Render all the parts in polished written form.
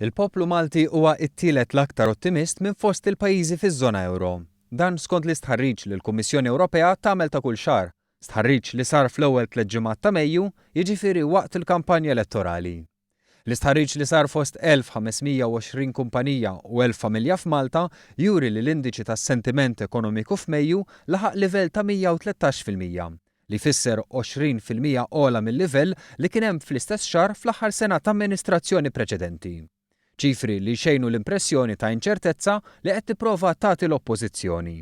Il-poplu Malti huwa t-tielet l-aktar ottimist minn fost il-pajjiżi fiż-żona ewro. Dan skont l-istħarriġ li l-Kummissjoni Ewropea tagħmel ta' kull xahar, stħarriġ li sar fl-ewwel tlett ġimgħat ta' Mejju, jiġifieri waqt il-kampanja elettorali. L-istħarriġ li sar fost 1,520 kumpanija u 1,000 familja f'Malta juri li l-indiċi tas-sentiment ekonomiku f'Mejju laħaq livell ta' 113%, li jfisser 20% ogħla mil-livell li kien hemm fl-istess xahar fl-aħħar sena ta' amministrazzjoni preċedenti. Ċifri li jxejnu l-impressjoni ta' inċertezza li qed tipprova tagħti l-Oppożizzjoni.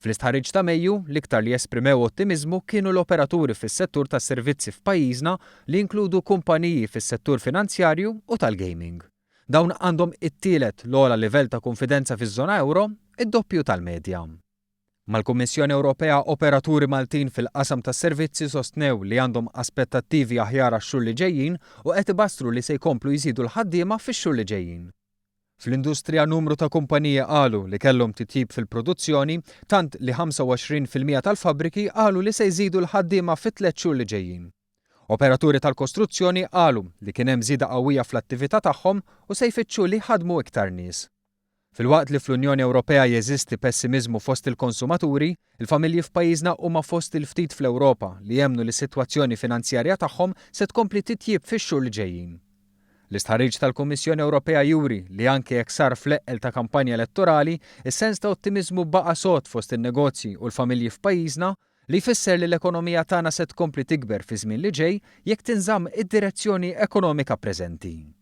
Fl-istħarriġ ta' Mejju, l-iktar li esprimew ottimiżmu kienu l-operaturi fis-settur tas-servizzi f'pajjiżna li jinkludu kumpaniji fis-settur finanzjarju u tal-gaming. Dawn għandhom it-tielet l-ogħla livell ta' kunfidenza fiż-żona ewro, id-doppju tal-medja. Mal-Kummissjoni Ewropea operaturi Maltin fil-qasam tas-servizzi sostnew li għandhom aspettattivi aħjar għax-xhur li ġejjin u qed ibassru li se jkomplu jżidu l-ħaddiema fix-xhur li ġejjin. Fl-industrija numru ta' kumpaniji qalu li kellhom titjib fil-produzzjoni tant li 25% tal-fabbriki qalu li se jżidu l-ħaddiema fit-tlett xhur li ġejjin. Operaturi tal-kostruzzjoni qalu li kien hemm żieda qawwija fl-attività tagħhom u se jfittxu li jħaddmu iktar nies. Filwaqt li fl-Unjoni Ewropea jeżisti pessimiżmu fost il-konsumaturi, il-familji f'pajjiżna huma fost il-ftit fl-Ewropa li jemmnu li s-sitwazzjoni finanzjarja tagħhom se tkompli titjieb fix-xhur li ġejjin. L-istħarriġ tal-Kummissjoni Ewropea juri li anke jekk sar fl-eqqel ta' kampanja elettorali, is-sens ta' ottimiżmu baqa' sod fost in-negozji u l-familji f'pajjiżna, li jfisser li l-ekonomija tagħna se tkompli tikber fiż-żmien li ġej jekk tinżamm id-direzzjoni ekonomika preżenti.